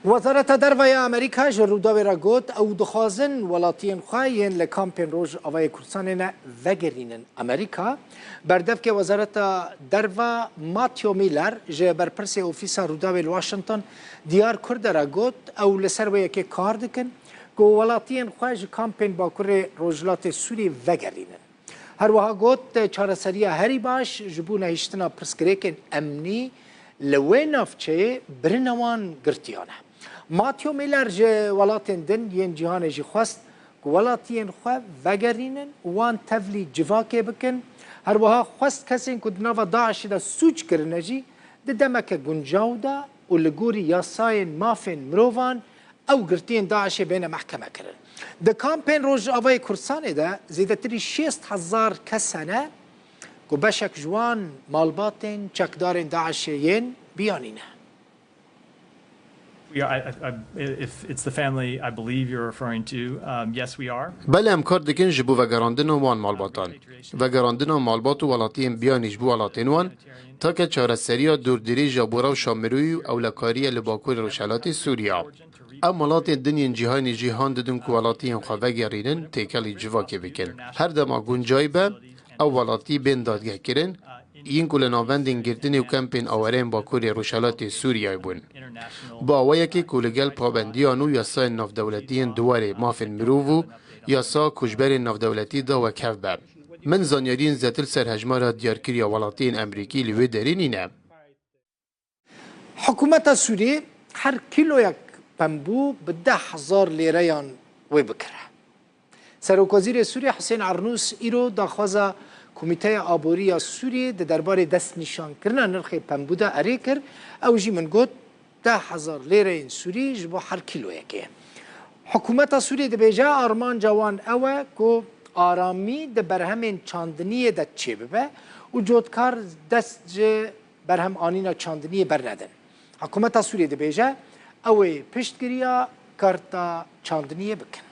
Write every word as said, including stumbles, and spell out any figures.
Wezareta Derve ya Amerîka ji Rûdawê re got, ew dixwazin welatiyên xwe yên li kampên Rojavayê Kurdistanê ne vegerînin Amerîka. Berdevkê Wezareta Derve Matthew Miller ji berpirsê Ofîsa Rûdawê li Washington Diyar Kurde re got, ew li ser wê yekê kar dikin ku welatiyên xwe ji kampên Bakurê Rojhilatê Sûriyê vegerînin. Her wiha got, çareseriya herî baş ji bo nehiştina pirsgirêkên emnî li wê navçeyê birina wan girtiyan e. Matthew Miller ji welatên din yên cîhanê jî xwest ku welatiyên xwe vegerînin û wan tevlî civakê bikin. Her wiha xwest kesên ku di nava DAIŞê de sûc kirine jî di demeke guncaw de û li gorî yasayên mafên mirovan ew girtiyên DAIŞê bêne mehkeme kirin. Di kampên Rojavayê Kurdistanê de zêdetirî şêst hezar kes hene ku beşek ji wan malbatên çekdarên DAIŞê yên biyanî ne. We are, I, I, I, if it's the family I believe you're referring to, um, yes, we are. Belê, em kar dikin ji bo vegerandina wan malbatan. Vegerandina malbat û welatiyên biyanî ji bo welatên wan, take çareseriya dûrdirêj ya bo rewşa miroyî û ewlekariya li Bakurê Rojhelatê Sûriya. Ew welatên din yên cîhanê jî han didin ku welatiyên xwe vegerînin têkelî civakê bikin. Her dema guncay be, ew welatî bên dadgehkirin, yên ku li navendên girtinê û kempên awareyên Bakurê Rojhelatê Sûriyeyê bûn. Bi awayekê ku li gel pabendiyan û yasayên navdewletî yên di warê mafên mirov û yasa koçberên navdewletî de wekhev be. Min zanyariyên zêdetir ser hejmara diyarkiriya welatiyên Amerîkî li wê derê nîne. Hikûmeta Sûriyê her kîloyek pembû bi deh hezar lêreyan wê bikire. Serokwezîrê Sûriyê Husên Arnûs îro daxwaza Komîteya Aborî ya Sûriyê di derbarê destnîşankirina nirxê pembû de erê kir. Ew jî min got, deh hezar lêreyên Sûrî ji bo her kîloyekê ye. Hikûmeta Sûriyê dibêje, armanca wan ew e ku aramî di berhemên çandiniyê de çêbibe û cotkar dest ji berhem anîna çandiniyê bernedin. Hikûmeta Sûriyê dibêje, ew ê piştgiriya karta çandiniyê bikin.